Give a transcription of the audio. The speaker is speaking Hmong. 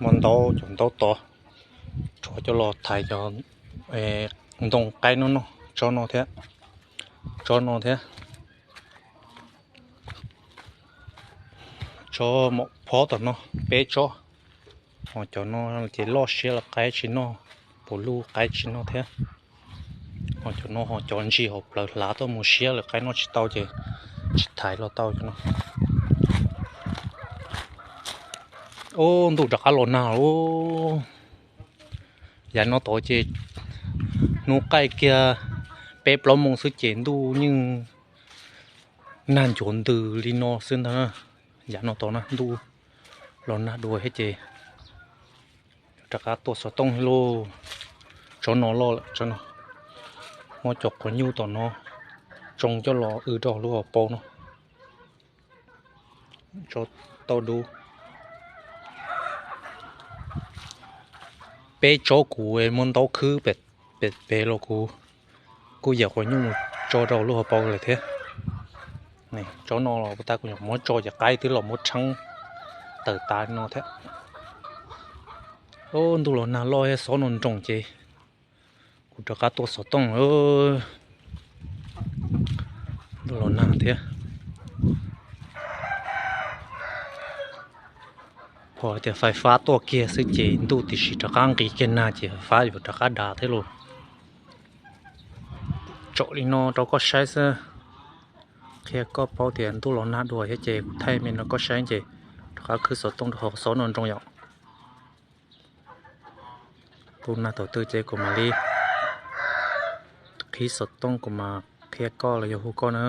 Muab ntaub, cov ntaub tod rho coj los thaiv cov ntoo qaib no no, tsob no thiab, tsob no thiab, tsob maum phob tom no peb tsob. Ho cov no ces loj siab lawm qaib tsis noj, puv luj qaib tsis noj thiab. Ho cov no ho cov ntsis hauv plawv hlav tuaj mus siab lawm qaib noj tsis tau ces tsis thaiv los tau cov no. Ub, ntuj rov qab los nag lawm. Yav no tod ces hnub qaij kiag peb plaub moo xwb ces ntuj yeej nag ncuav ntws li no xwb ntag. Yav no tod na ntuj los nag dua thiab ces rov qab tua xov tooj lauj. Tsob no loj lawm, tsob no. Muab cov quav nyuj tom no tsoo coj los wb rau lub hauv paus no. Tsob tauj dub. Peb tsob kuv muab ntaub khwb pem pem los kuv kuj yam quav nyuj mus tso rau lub hauv paus lawm thiab. Tsob no los puas tas kuv nyuam muab tso ces qaib twb los muab tsheeb tawm tas no thiab. Ub, ntuj los nag loj thiab xob no nroos ces kuv rov qab tua xov tooj. Ntuj los nag thiab. Ho tias fais fab tuaj kiag xwb ces ntuj tiam sis rov qab nqis kiag nag ces fais fab yuav rov qab dav thiab lauj. Tsom li no rau koj saib xwb, qhia koj paub tias ntuj los nag dua thiab ces kuv thaij me no koj saib ces rov qab khwb xov tooj rau hauv xob no nroos yom. Kuv nag thaum twg ces kuv mam li qhib xov tooj kuv mam qhia koj los yog hu koj na.